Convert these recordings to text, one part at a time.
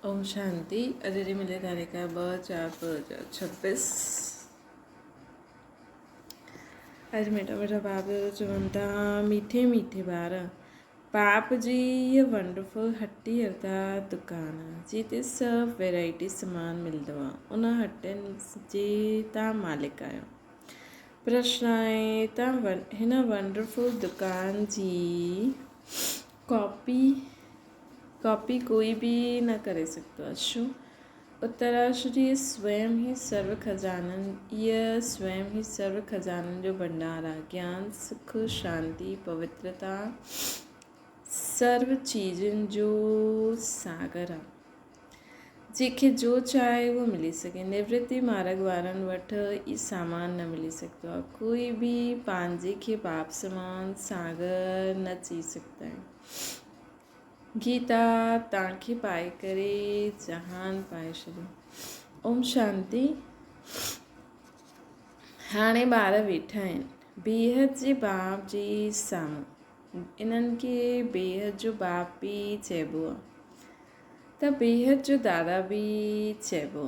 اوم شانتي اڄ جي ملي تاريخ آهي 2/4/2026. اڄ مٺا مٺا باپ دادا چون ٿا ميٺي ميٺي ٻار باپ جي هيء ونڊرفل هٽي ارٿات دڪان جتي سڀ ويرائٽي سامان ملندو آهي ان هٽين جي تان مالڪ آهيو. پرشن آهي ته هن ونڊرفل دڪان جي ڪاپي ڪاپي ڪوئي به نه ڪري سگهندو آهي ڇو؟ اتراشري سويم ئي سرو خزانن ايء سويم ئي سرو خزانن جو ڀنڊار آهي. گيان، سک، شانتي، پوترتا سرو چيزن جو ساگر آهي. جنهن کي جو چاهي اهو ملي سگهي. نورتي مارڳ وارن وٽ اي سامان نه ملي سگهندو آهي. ڪوئي به پنهنجي کي باپ سمان ساگر نه چئي سگهندا آهن. گيتا تان کي پائي ڪري جهان پائي ڇڏيو. اوم شانتي. هاڻي ٻار ويٺا آهن بيحد جي باپ جي سامهون. انهن کي بيحد جو باپ به چئبو آهي ته بيحد جو دادا به چئبو.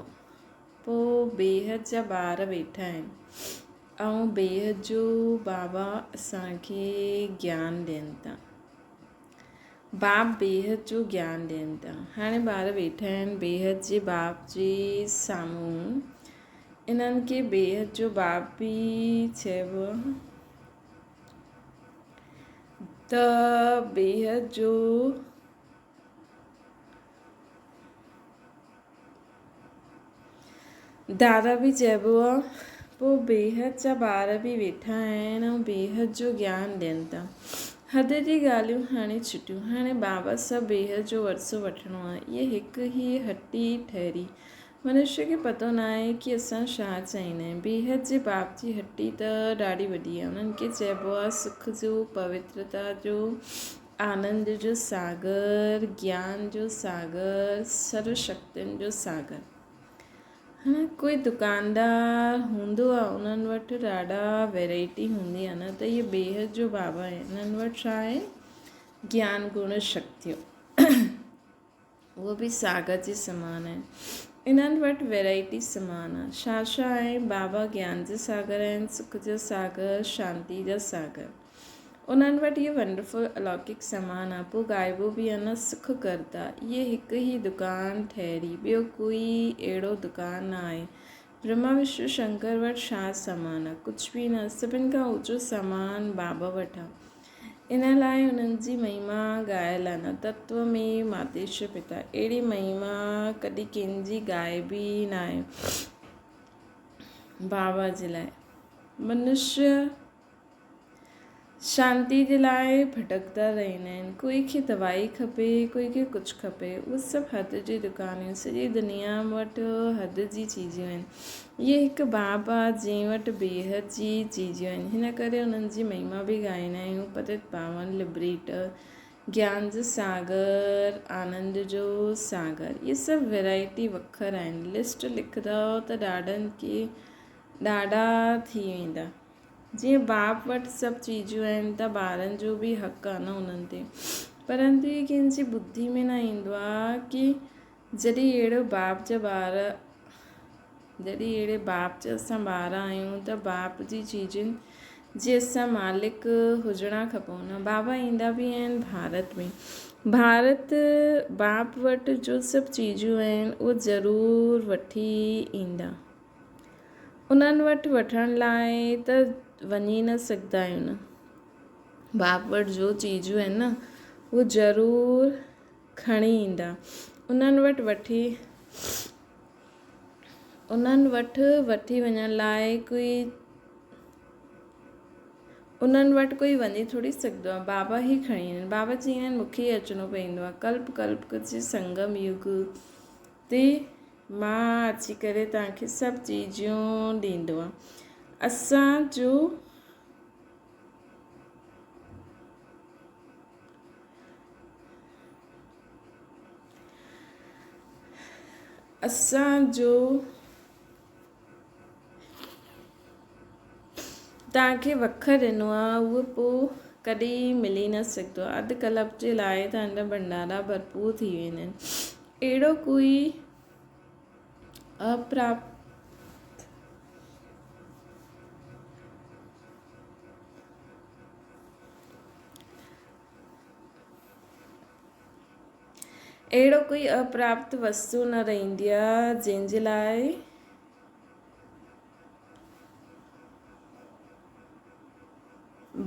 پوء بيحد جا ٻار ويٺا آهن ۽ بيحد جو بابا اسان کي گيان ڏين ٿا. باپ بيحد جو گيان ڏين ٿا. هاڻي ٻار ويٺا آهن بيحد جي باپ جي سامهون. انهن کي بيحد جو باپ به چئبو آهي ته بيحد جو دادا به چئبو آ. پوء بيحد جا ٻار به ويٺا آهن ۽ بيحد جو گيان ڏين ٿا. حد جي ڳالهيون هاڻي ڇٽيون. هاڻي بابا سان بيحد جو ورثو وٺڻو آ. اهي هڪ ئي هٽي ٺهري. منشيء کي پتو ناهي ڪي اسان ڇا چاهيندا آهيون. بيحد جي باپ جي هٽي ته ڏاڍي وڏي آ. انهن کي چئبو آ سک جو، پوترتا جو، آنند جو ساگر، گيان جو ساگر، سرو شڪتين جو ساگر. هاڻي ڪوئي دڪاندار هوندو آ انهن وٽ ڏاڍا ويرائٽي هوندي آ نه ته اهي بيحد جو بابا آهن انهن وٽ ڇا آهي گيان گڻ شڪتيون اهو به ساگر جي سمان آهن انهن وٽ ويرائٽي سمان آ ڇا ڇا آهي بابا گيان جو ساگر آهن سک جو ساگر شانتي جا ساگر انهن وٽ اهي ونڊرفل الوڪڪ سامان آ پوء ڳائبو به آ نه سک ڪرتا اهي هڪ ئي دڪان ٺهري ٻيو ڪوئي اهڙو دڪان نه آهي برهما وشنو شنڪر وٽ ڇا سامان آ ڪجهه به نه سڀن کان اوچو سامان بابا وٽ آ ان لاء انهن جي مهما ڳايل آ نه تتو ۾ ماتيش پتا اهڙي مهما ڪڏهن ڪنهن جي ڳائبي ناهي بابا جي لاء منشيه شانتي جي لاء ڀٽڪندا رهندا آهن. ڪوئي کي دوائي کپي، ڪوئي کي ڪجهه کپي. اهي سڀ حد جي دڪانيون، سڄي دنيا وٽ حد جي چيزون آهن. اهي هڪ باب آ جنهن وٽ بيحد جي چيزون آهن. هن ڪري انهن جي مهما به ڳائيندا آهيون. پتت پاون، لبريٽر، گيان جو ساگر، آنند جو ساگر. اهي سڀ ويرائٽي وکر آهن. لسٽ لکندؤ ته ڏاڍن کي ڏاڍا ٿي ويندا. جيئن باپ وٽ سڀ چيزون آهن ته ٻارن جو به حق آهي نه انهن تي. پرنتو هي ڪنهن جي ٻڌي ۾ نه ايندو آهي ڪي جڏهن اهڙو باپ جا ٻار جڏهن اهڙي باپ جا اسان ٻار آهيون ته باپ جي چيزن جي اسان مالڪ هجڻا کپون نه. بابا ايندا به آهن ڀارت ۾ ڀارت باپ وٽ جو سڀ چيزون آهن اهو ضرور وٺي ايندا. انهن وٽ وٺڻ لاء ته وڃي نه سگهندا آهيون نه. باپ وٽ جو چيزون آهن نه اهي ضرور کڻي ايندا. انهن وٽ وٺي انهن وٽ وٺي وڃڻ لاء ڪوئي انهن وٽ ڪوئي وڃي ٿوري سگهندو آهي. بابا ئي کڻي ايندا آهن. بابا چئيندا آهن مون کي ئي اچڻو پوندو آهي. ڪلپ ڪلپ جي سنگم يگ تي مان اچي ڪري توهان کي سڀ چيزون ڏيندو آهيان. اسان جو اسان جو توهان کي وکر ڏنو آهي اهو پوء ڪڏهن ملي نه سگهندو آهي. اڌ ڪلپ جي لاء توهان جا ڀنڊارا ڀرپور ٿي ويندا آهن. اهڙو ڪوئي اپراپت اهڙو ڪوئي اپراپت وستو نه رهندي آهي جنهن جي لاء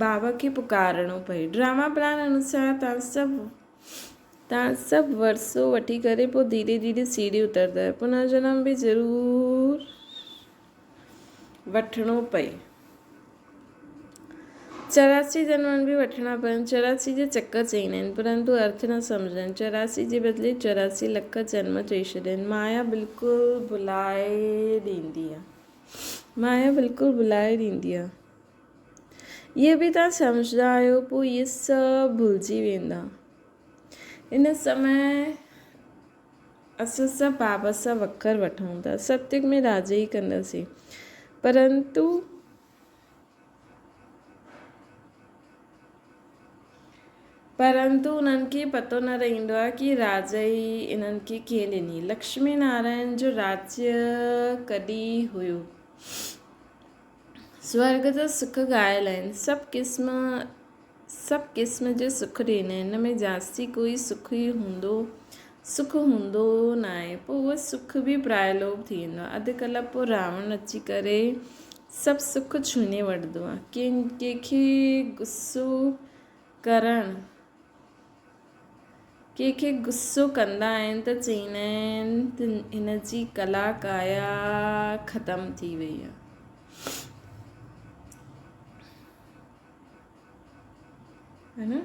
بابا کي پڪارڻو پئي. ڊراما پلان انوسار توهان سڀ ورثو وٺي ڪري پوء ڌيري ڌيري سيڙهي اترندا آهيو. پنرجنم به ضرور وٺڻو پئي. 84 جنمن به وٺڻا پون. 84 جا چڪر چئيندا آهن، پرنتو ارٿ نه سمجهندا آهن. 84 جي بدلي 84 لک جنم چئي ڇڏيا آهن. مايا بلڪل ڀلائي ڏيندي آهي. مايا بلڪل ڀلائي ڏيندي آهي. اهي به توهان سمجهندا آهيو، پوء اهي سڀ ڀلجي ويندا. ان سمي اسان سڀ بابا سان وکر وٺون ٿا. ستيگ ۾ راڄ ئي ڪنداسين. پرنتو پرنتو انهن کي پتو نه رهندو آهي ڪي راڄ ئي انهن کي ڪنهن ڏني. لڪشمي نارائڻ جو راڄ ڪڏهن هيو؟ سورڳ جا سک ڳايل آهن. سڀ قسم جي سک ڏيندا آهن. ان ۾ جاستي ڪوئي سک ئي هوندو سک هوندو ناهي. پوء اهو سک به پرائلوپ ٿي ويندو آهي. اڌ ڪلاڪ پوء راوڻ اچي ڪري سڀ سک ڇني وٺندو آهي. ڪنهن کي غصو ڪرڻ ڪنهن کي غصو ڪندا آهن ته چئيندا آهن ته هن جي ڪلا ڪايا ختم ٿي وئي آهي. ها نه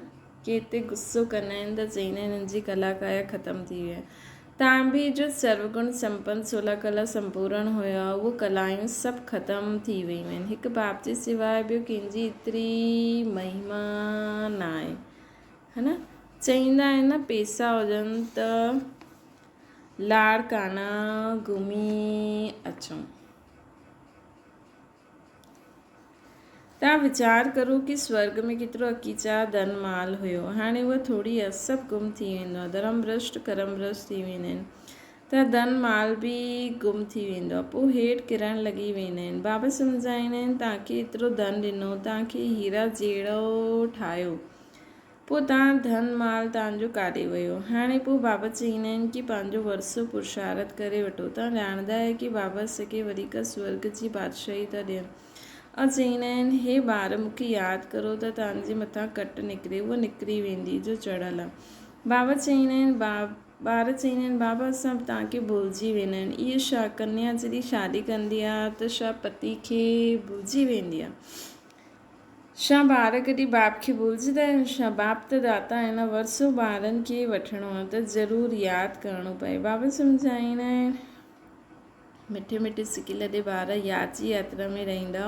ڪنهن تي غصو ڪندا آهن ته چئيندا آهن هن جي ڪلا ڪايا ختم ٿي وئي آهي. تان به جو سروگڻ سمپن سولا ڪلا سمپورڻ هيا اهو ڪلائون سڀ ختم ٿي ويون آهن. هڪ باپ جي سواء ٻيو ڪنهن جي ايتري مهما ناهي. ها نه چئيندا آهن نه پيسا هجن ته لاڙڪاڻا گهمي اچون. توهان ويچار ڪرو ڪي سورڳ ۾ ڪيترو اڪيچار ڌن مال هيو. هاڻي اهو ٿوري آهي، سڀ گم ٿي ويندو آهي. ڌرم ڀرشٽ ڪرم ڀرشٽ ٿي ويندا آهن ته ڌن مال به گم ٿي ويندو آهي. پوء هيٺ ڪرڻ لڳي ويندا آهن. بابا سمجهائيندا آهن، توهان کي ايترو ڌن ڏنو، توهان کي هيرا جهڙو ٺاهيو، پوء توهان ڌن مال توهان جو ڪاڏي ويو؟ هاڻي پوء بابا چئيندا آهن ڪي پنهنجو ورثو پرشارٿ ڪري وٺو. توهان ڄاڻندا آهيو ڪي بابا اسان کي وري ڪا سورڳ جي بادشاهي ٿا ڏين. ۽ چئيندا آهن، هي ٻار مون کي ياد ڪرو ته توهان جي مٿان ڪٽ نڪري، اها نڪري ويندي جو چڙهيل آهي. بابا چئيندا آهن، ٻار چئيندا آهن، بابا اسان به توهان کي ڀلجي ويندا آهن. اهي ڇا ڪنيا جڏهن شادي ڪندي آهي ته ڇا پتي کي ڀلجي ويندي آهي؟ ڇا ٻار ڪڏهن باپ کي ڀلجندا آهن؟ ڇا باپ ته داتا آهي نه، ورثو ٻارن کي ئي وٺڻو آهي ته ضرور ياد ڪرڻو پئي. بابا سمجهائيندا آهن، مٺي مٺي سڪي لڏي ٻار ياد جي ياترا ۾ رهندا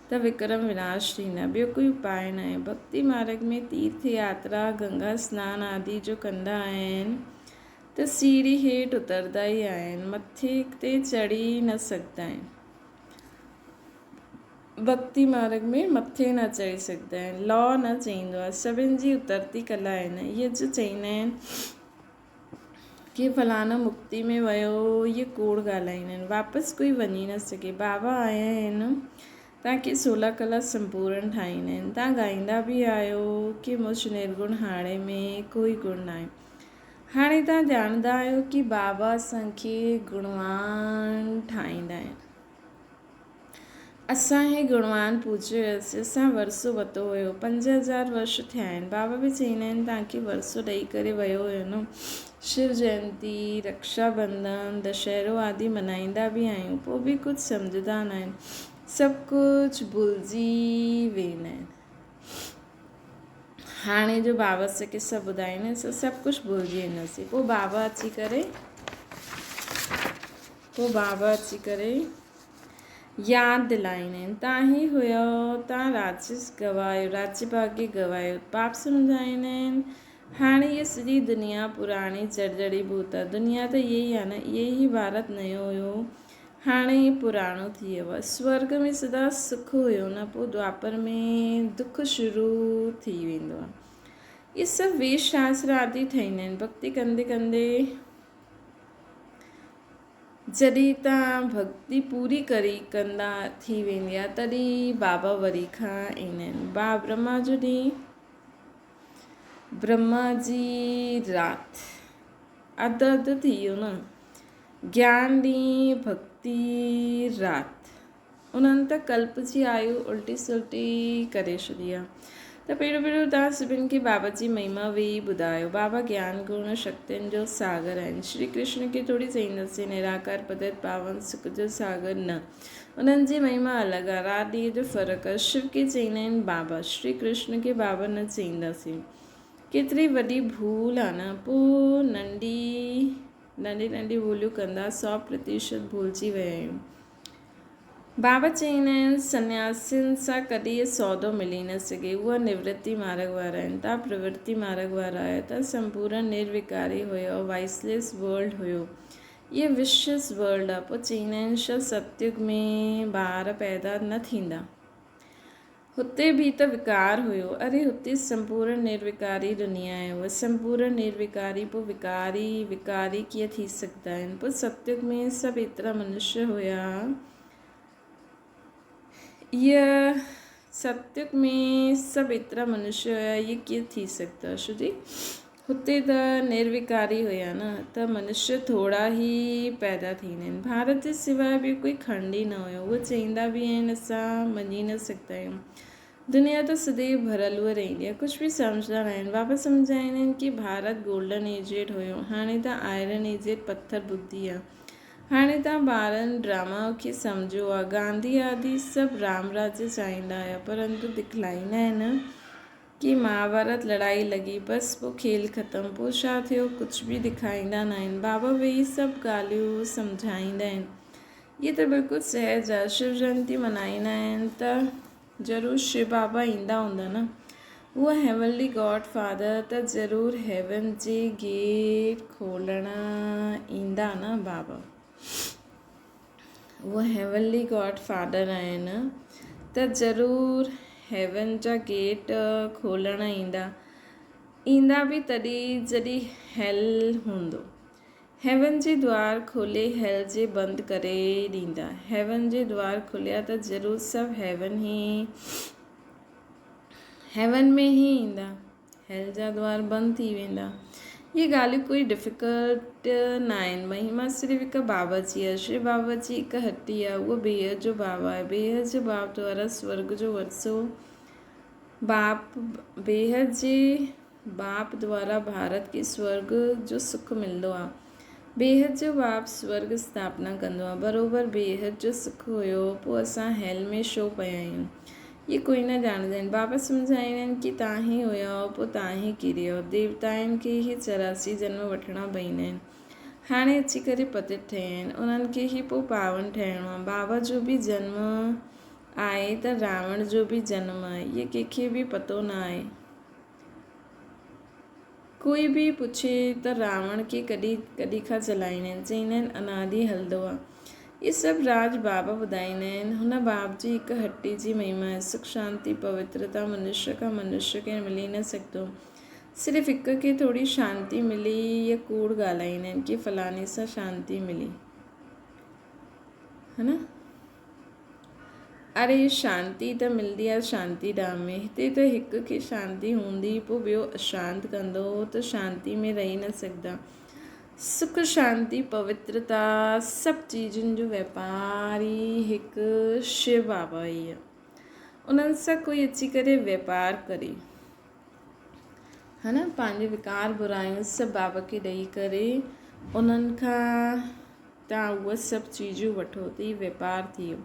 ته وڪرم وناش ٿيندا، ٻيو ڪوئي اپاء ناهي. ڀڳتي مارڳ ۾ تيرٿ ياترا، گنگا سنان آدي جو ڪندا آهن ته سيڙهي هيٺ اترندا ئي آهن، مٿي تي چڙهي نه سگهندا آهن. ڀڳتي مارڳ ۾ مٿي نه چڙهي سگهندا آهن. لا نه چئيندو آهي. سڀن جي اترتي ڪلا آهي نه. اهي جو چئيندا آهن ڪي فلاڻو مڪتي ۾ ويو اهي ڪوڙ ڳالهائيندا آهن. واپس ڪوئي وڃي نه سگهي. بابا آيا آهن تان کي سولا ڪلا سمپورن ٺاهيندا آهن. تان ڳائيندا به آهيو ڪي مجھ نرگڻ هاڙي ۾ ڪوئي گڻ ناهي. هاڻي تان ڄاڻندا آهيو ڪي بابا اسان کي گڻوان ٺاهيندا آهن. اسان هي گڻوان پوڄيو هيس، اسان ورثو وتو هيو. 5000 ورش ٿيا آهن. بابا به چئيندا آهن توهان کي ورثو ڏئي ڪري ويو هيو نه. شو جينتي، رڪشا بنڌن، دشهرو آدي منائيندا به آهيون، پوء به ڪجهه سمجهندا ناهن. سڀ ڪجهه ڀلجي ويندا آهن. هاڻي جو بابا اسان کي سڀ ٻڌائيندا آهن، اسان سڀ ڪجهه ڀلجي وينداسين. پوء بابا اچي ڪري پوء بابا اچي ڪري ياد دلائيندا آهن، تان هي هيو، تان راجس گوايو، راجيه ڀاڳيه گوايو. باپ سمجهائيندا آهن، هاڻي هيء سڄي دنيا پراڻي جڙجڙي ڀوت آهي. دنيا ته اها ئي آهي نه، اهي ئي ڀارت نيو هيو، هاڻي هي پراڻو ٿي ويو آهي. سورڳ ۾ سدا سک هيو نه، پوء دوآپر ۾ دک شروع ٿي ويندو آهي. اهي سڀ ويش شاستر آدي ٺهيندا آهن. ڀڳتي ڪندي ڪندي. جڏهن توهان ڀڳتي پوري ڪري ڪندا ٿي ويندي آهي تڏهن بابا وري کان ايندا آهن. با برهما جو ڏينهن، برهما جي رات، اڌ اڌ ٿي ويو نه. گيان ڏينهن، ڀڳتي رات. انهن ته ڪلپ جي آيو الٽي سلٽي ڪري ڇڏي آ. ته پهريون پهريون توهان سڀن کي بابا جي مهما ويهي ٻڌايو. بابا گيان گڻ شڪتين جو ساگر آهن. شري ڪرشن کي ٿوري چئينداسين نراڪار پتت پاون سک جو ساگر نه. انهن جي مهما الڳ آ. رات ڏينهن جو فرق آ. شو کي چئيندا آهن بابا. شري ڪرشن کي بابا نه چئينداسين. ڪيتري وڏي ڀول آ نه. پوء ننڍي ننڍي ننڍي ڀوليون ڪندا 100% ڀولجي ويا آهيون. بابا چئيندا آهن، سنياسين سان ڪڏهن سودو ملي نه سگهي. اها نورتي مارڳ وارا آهن، توهان پرورتي مارڳ وارا آهيو. توهان سمپورن نروڪاري هيؤ، وائسليس ورلڊ هيو. اهي وشيس ورلڊ آهي. پوء چئيندا آهن، ڇا ستيگ ۾ ٻار پيدا نه ٿيندا؟ هتي به ته وڪار هيو. اري هتي سمپورن نروڪاري دنيا آهي. اها سمپورن نروڪاري پوء وڪاري وڪاري ڪيئن ٿي سگهندا آهن؟ پوء ستيگ ۾ سڀ ايترا منشيه هيا. اها ستيگ ۾ سڀ ايترا منشيه هيا اهي ڪيئن ٿي سگهندا؟ ڇو جي هتي ته نروڪاري هيا نه ته منشيه ٿورا ئي پيدا ٿيندا آهن. ڀارت جي سواء ٻيو ڪوئي کنڊ ئي نه هيو. اهي چئيندا به آهن اسان مڃي نه سگهندا آهيون. دنيا ته سدائين ڀريل رهندي آهي. ڪجهه به سمجهندا نه آهن. بابا سمجهائيندا آهن ڪي ڀارت گولڊن ايجڊ هيو هاڻي ته آئرن ايجڊ پٿر ٻڌي آهي. هاڻي توهان ٻارن ڊراما کي سمجهيو آهي. گانڌي آدي سڀ رام راجيه چاهيندا هيا پرنتو دکلائيندا آهن. ڪي مهاڀارت لڙائي لڳي بس پو کيل ختم پو ڇا ٿيو ڪجھ به ڏکائيندا ناهن بابا ويهي سڀ ڳالهيون سمجهائيندا آهن اهي ته بلڪل سهج آ شو جينتي منائيندا آهن ته ضرور شو بابا ايندا هوندا نه هو هيونلي گاڊ فادر ته ضرور هيون جي گيٽ کولڻ ايندا نه بابا هو هيونلي گاڊ فادر آهن ته ضرور هيون جا گيٽ کولڻ ايندا. ايندا به تڏهن جڏهن هيل هوندو. هيون جي دوار کولي هيل جي بند ڪري ڏيندا. هيون جي دوار کليا ته ضرور سڀ هيون ئي هيون ۾ ئي ايندا. هيل جا دوار بند ٿي ويندا. اهي ڳالهيون ڪوئي ڊفيڪلٽ ناهن. مهما صرف هڪ بابا جي آهي. شو بابا جي هڪ هٽي آهي. اهو بيحد جو بابا آهي. بيحد جو باپ دوارا سورڳ جو ورثو باپ بيحد جي باپ دوارا ڀارت کي سورڳ جو سک ملندو آهي. بيحد جو باپ سورڳ اسٿاپنا ڪندو آهي. بروبر بيحد جو سک هيو پوء اسان هيل ۾ ڇو پيا آهيون. اهي ڪوئي نه ڄاڻندا آهن. بابا سمجهائيندا آهن ڪي توهان ئي هيا پوء توهان ئي ڪريو. ديوتائن کي ئي 84 جنم وٺڻا پئيندا آهن. هاڻي اچي ڪري پتت ٺهيا آهن. انهن کي ئي پوء پاون ٺهڻو آهي. بابا جو به جنم آهي ته راوڻ جو به جنم آهي. اهي ڪنهن کي به پتو نه آهي. ڪوئي به پڇي ته راوڻ کي ڪڏهن کان جلائيندا آهن؟ چئيندا آهن انادي هلندو آهي. اهي سڀ راز بابا ٻڌائيندا آهن. هن باب جي هڪ هٽي جي مهما آهي. سک شانتي پوترتا منشيه کان منشيه کي ملي نه سگهندو. صرف هڪ کي ٿوري شانتي ملي يا ڪوڙ ڳالهائيندا آهن ڪي فلاڻي سان شانتي ملي. ها نه؟ اري شانتي ته ملندي آهي شانتي ڌام ۾. هتي ته هڪ کي شانتي هوندي پوء ٻيو اشانت ڪندو هو ته شانتي ۾ رهي نه سگهندا. سک شانتي پوترتا سڀ چيزن جو ويپار ئي هڪ شو بابا ئي آهي. انهن سان ڪوئي اچي ڪري ويپار ڪري. ها نه پنهنجي وڪار برايون سڀ بابا کي ڏئي ڪري انهن کان تان اهي سڀ چيزون وٺو ته هي ويپار ٿي ويو.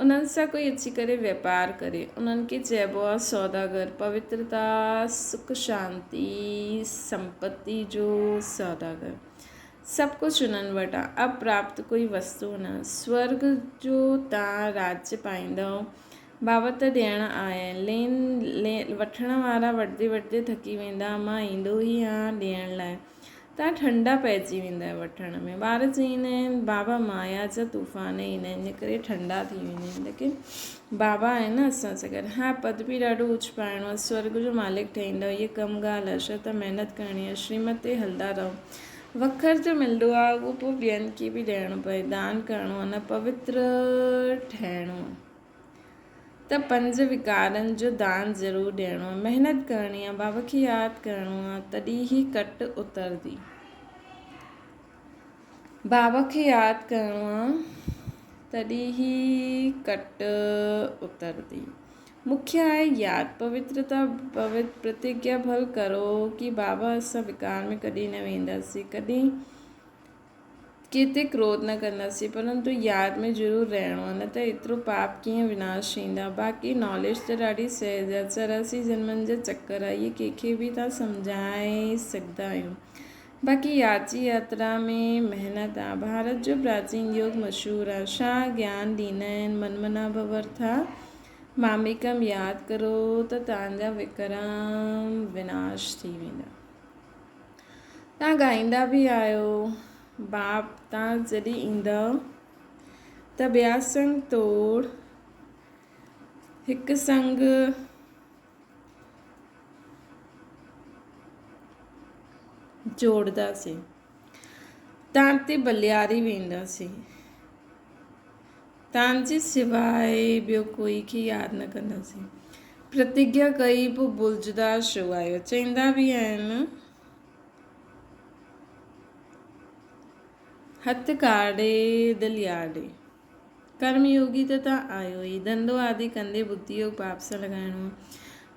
انهن سان ڪوئي اچي ڪري ويپار ڪري. انهن کي چئبو آهي سوداگر. پوترتا، سک شانتي، سمپتي جو سوداگر. سڀ ڪجهه انهن وٽ آهي. اپراپت ڪوئي وستو نه. سورڳ جو تان راجيه پائيندؤ. بابا ته ڏيڻ آيا آهن. لين لين وٺڻ وارا وٺندي وٺندي ٿڪي ويندا. مان ايندو ئي آهيان ڏيڻ لاء. تان ٺنڊا پئجي ويندا آهن وٺڻ ۾. ٻار چئيندا آهن بابا مايا جا طوفان ايندا آهن ان ڪري ٺنڊا ٿي ويندا آهن ليڪن بابا آهي نه اسان سان گڏ. ها پد به ڏاڍو اوچ پائڻو آهي سورڳ جو مالڪ ٺهيندؤ هيء ڪم ڳالهه آهي شرط محنت ڪرڻي آهي شريمت تي هلندا رهو. وکر جو ملندو آهي اهو پوء ٻين کي به ڏيڻو پئي، دان ڪرڻو آهي نه پوتر ٺهڻو آهي ته پنج وڪارن جو دان ضرور ڏيڻو آهي، محنت ڪرڻي آهي، بابا کي ياد ڪرڻو آهي تڏهن ئي ڪٽ اترندي. بابا کي ياد ڪرڻو آهي تڏهن ئي ڪٽ اترندي. مکيه آهي ياد، پوترتا، پوتر پرتگيا ڀل ڪرو ڪي بابا اسان وڪار ۾ ڪڏهن نه وينداسين، ڪڏهن ڪنهن تي ڪروڌ نه ڪنداسين، پرنتو ياد ۾ ضرور رهڻو آهي، نه ته ايترو پاپ ڪيئن وناش ٿيندا. باقي ناليج ته ڏاڍي سهج آهي، 84 جنمن جا چڪر آهي، اهي ڪنهن کي به تان سمجهائي سگهندا آهيون. باقي ياچي ياترا ۾ محنت آ. ڀارت جو پراچين يوگ مشهور آ. شاهه گيان ڏيندا آهن، من منا ڀورٿا ماميڪم ياد ڪرو ته توهان جا وڪرم وناش ٿي ويندا. توهان ڳائيندا به آهيو. باپ توهان جڏهن ايندؤ ته ٻيا سنگ توڙ هڪ سنگ جوڙنداسين. تان تي بلياري وينداسين. تان جي سواء ٻيو ڪوئي کي ياد نه ڪنداسين. پرتگيا ڪئي پوء ڀلجدا ڇو آهيو؟ چئيندا به آهن. هٿ ڪاڙي دل ياڙي. ڪرم يوگي ته تان آهيو ئي. ڌنڌو آدي ڪندي ٻڌي يوگ باپ سان لڳائڻو آ.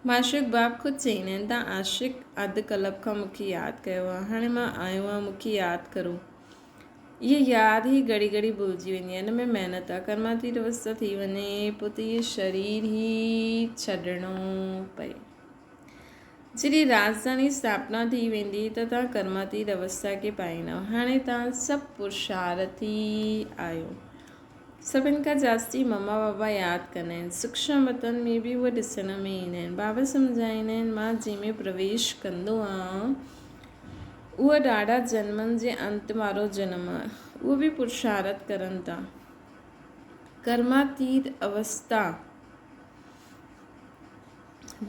معشوق باپ خود چئيندا آهن تان عاشق اڌ ڪلپ کان مون کي ياد ڪيو آ. هاڻي مان آيو آهيان مون کي ياد ڪرو. اها ياد ئي گهڙي گهڙي ڀلجي ويندي آهي. ان ۾ محنت آ. ڪرماتيت اوستا ٿي وڃي پوء ته اهو شرير ئي ڇڏڻو پئي. جڏهن راڄڌاني اسٿاپنا ٿي ويندي ته توهان ڪرماتيت اوستا کي پائيندؤ. هاڻي توهان سڀ پرشارٿي آهيو. سڀن کان جاستي مما بابا ياد ڪندا آهن. سوڪشم وطن ۾ به اهي ڏسڻ ۾ ايندا آهن. بابا سمجهائيندا آهن، مان جنهن ۾ پرويش ڪندو آهيان، اهو ڏاڍا جنمن جي انت وارو جنم آهي. اهو به پرشارٿ ڪرن ٿا. ڪرماتيت اوستا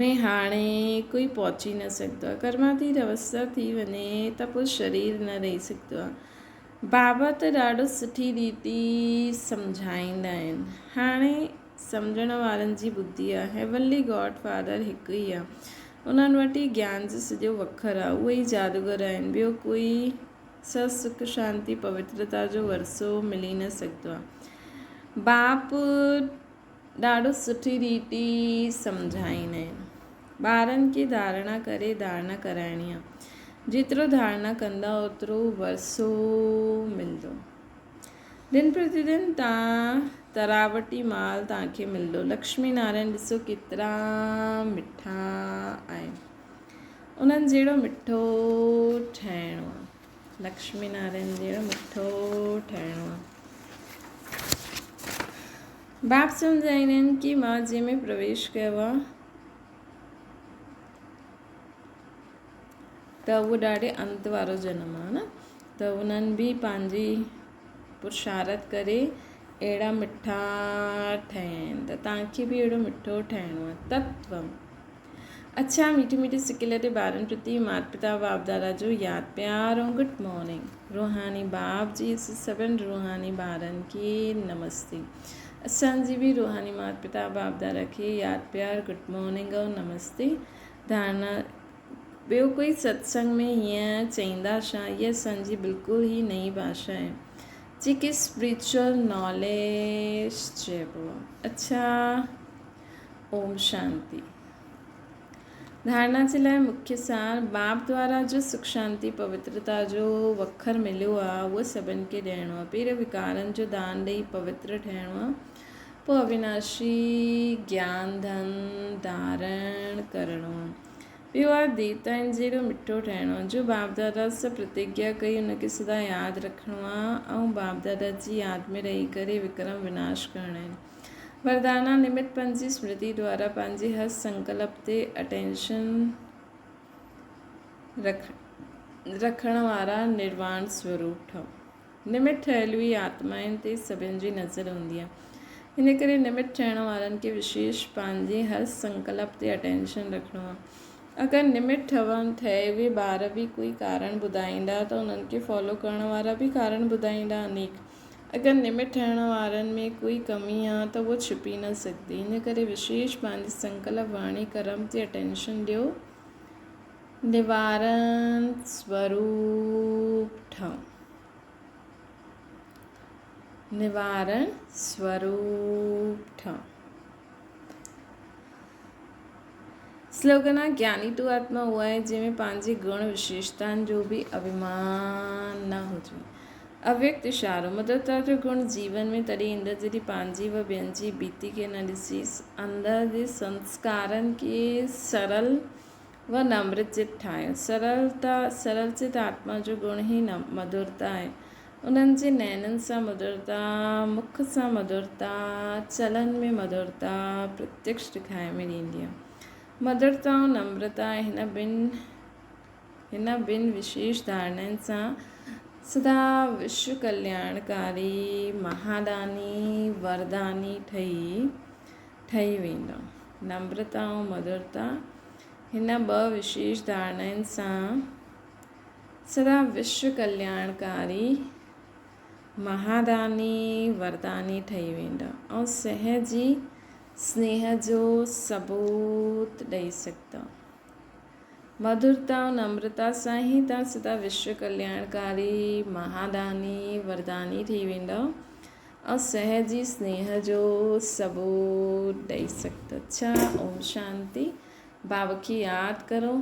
۾ هاڻي ڪوئي پهچي نه سگهندو آهي. ڪرماتيت اوستا ٿي وڃي ته پوء شرير نه رهي سگهندو آهي. بابا ته ڏاڍو سٺي ريتي سمجهائيندا آهن. هاڻي سمجهڻ وارن جي ٻڌي آهي. هيونلي گاڊ فادر هڪ ئي آهي. انهن وٽ ئي گيان جو سڄو وکر آهي. اهي ئي جادوگر آهن. ٻيو ڪوئي سان سک شانتي پوترتا جو ورثو ملي نه سگهندو آهي. باپ ڏاڍو سٺي ريتي سمجهائيندا آهن. ٻارن کي ڌارڻا ڪري ڌارڻا ڪرائڻي آهي. جيترو ڌارڻا ڪندا اوترو ورثو ملندو. دن پرتي دن تان تراوٽي مال تان کي ملندو. لڪشمي نارائڻ ڏسو ڪيترا مٺا آهن. انهن جهڙو مٺو ٺهڻو آهي. لڪشمي نارائڻ جهڙو مٺو ٺهڻو آهي. باپ سمجهائيندا آهن ڪي مان جنهن ۾ پرويش ڪيو آهي ته اهو ڏاڍي انت وارو جنم آهي نه ته انهن به پنهنجي پرشارت ڪري اهڙا مٺا ٺهيا آهن ته توهان کي به اهڙو مٺو ٺهڻو آهي تتوم اڇا ميٺي ميٺي سڪيلي تي ٻارن پرتي مات پتا باپ دادا جو ياد پيار ۽ گڊ مارننگ روحاني باپ جي سڀن روحاني ٻارن کي نمستي اسان جي به روحاني مات پتا باپ دادا کي ياد پيار گڊ مارننگ ۽ نمستي ڌارنا ٻيو ڪوئي ستسنگ ۾ هيئن چئيندا ڇا هي اسان جي بلڪل هي نئين ڀاشا آهي جيڪي اسپريچوئل ناليج چئبو اڇا اوم شانتي. ڌارڻا جي لاء مکيه سار، باپ دوارا جو سک شانتي پوترتا جو وکر مليو آ اهو سڀن کي ڏيڻو آ. پهريون وڪارن جو دان ڏئي پوتر ٺهڻو آ، پوء اويناشي گيان ڌن ڌارڻ ڪرڻو آ. ٻيو آ ديوتائن جهڙو مٺو ٺهڻو آ. جو باپ دادا سان پرتگيا ڪئي ان کي سدا ياد رکڻو آ ۽ باپ دادا جي ياد ۾ رهي ڪري وڪرم وناش ڪرڻا آهن. وردانا نمت پنهنجي سمرتي دوارا پنهنجي هر سنڪلپ تي اٽينشن رکڻ وارا نرواڻ سوروپ ٺهو. نمت ٺهيل ئي آتمائن تي سڀن جي نظر هوندي آهي. ان ڪري نمت ٺهڻ وارن کي وشيش پنهنجي هر سنڪلپ تي اٽينشن رکڻو آهي. اگر نمٽ ٺهڻ ٺهي اهي ٻار به ڪوئي ڪارڻ ٻڌائيندا ته انهن کي فالو ڪرڻ وارا به ڪارڻ ٻڌائيندا انيڪ. اگر نمٽ ٺهڻ وارن ۾ ڪوئي ڪمي آ ته اهو ڇپي نه سگهندي. ان ڪري وشيش پنهنجي سنڪلپ واڻي ڪرم تي اٽينشن ڏيو. نوارڻ سوروپ ٺهو. نوارڻ سوروپ ٺهو. سلوگن آ گياني تون آتما اها آهي جنهن ۾ پنهنجي گڻ وشيشتائن جو به اڀيمان نه هجي. اويڪت اشارو، مڌرتا جو گڻ جيون ۾ تڏهن ايندو جڏهن پنهنجي و ٻين جي بيتي کي نه ڏسي اندر جي سنسڪارن کي سرل و نمرچت ٺاهيو. سرلتا، سرلچت آتما جو گڻ ئي مڌرتا آهي. انهن جي نينن سان مڌرتا، مک سان مڌرتا، چلن ۾ مڌرتا پرتيڪش ڏکائي ۾ ڏيندي آهي. مڌرتا ۽ نمرتا هن ٻن هن ٻن وشيش ڌارڻائن سان سدا وشو ڪلياڻڪاري مهاداني ورداني ٺهي ٺهي ويندو. نمرتا ۽ مڌرتا هن ٻه وشيش ڌارڻائن سان سدا وشو ڪلياڻڪاري مهاداني ورداني ٺهي ويندا ۽ سهج ئي سنيهه جو ثبوت ڏئي سگهندا. مڌرتا ۽ نمرتا سان ئي توهان سدا وشو ڪلياڻڪاري مهاداني ورداني ٿي ويندا ۽ سهج ئي سنيهه جو ثبوت ڏئي سگهندا. اڇا اوم شانتي. بابا کي ياد ڪرو.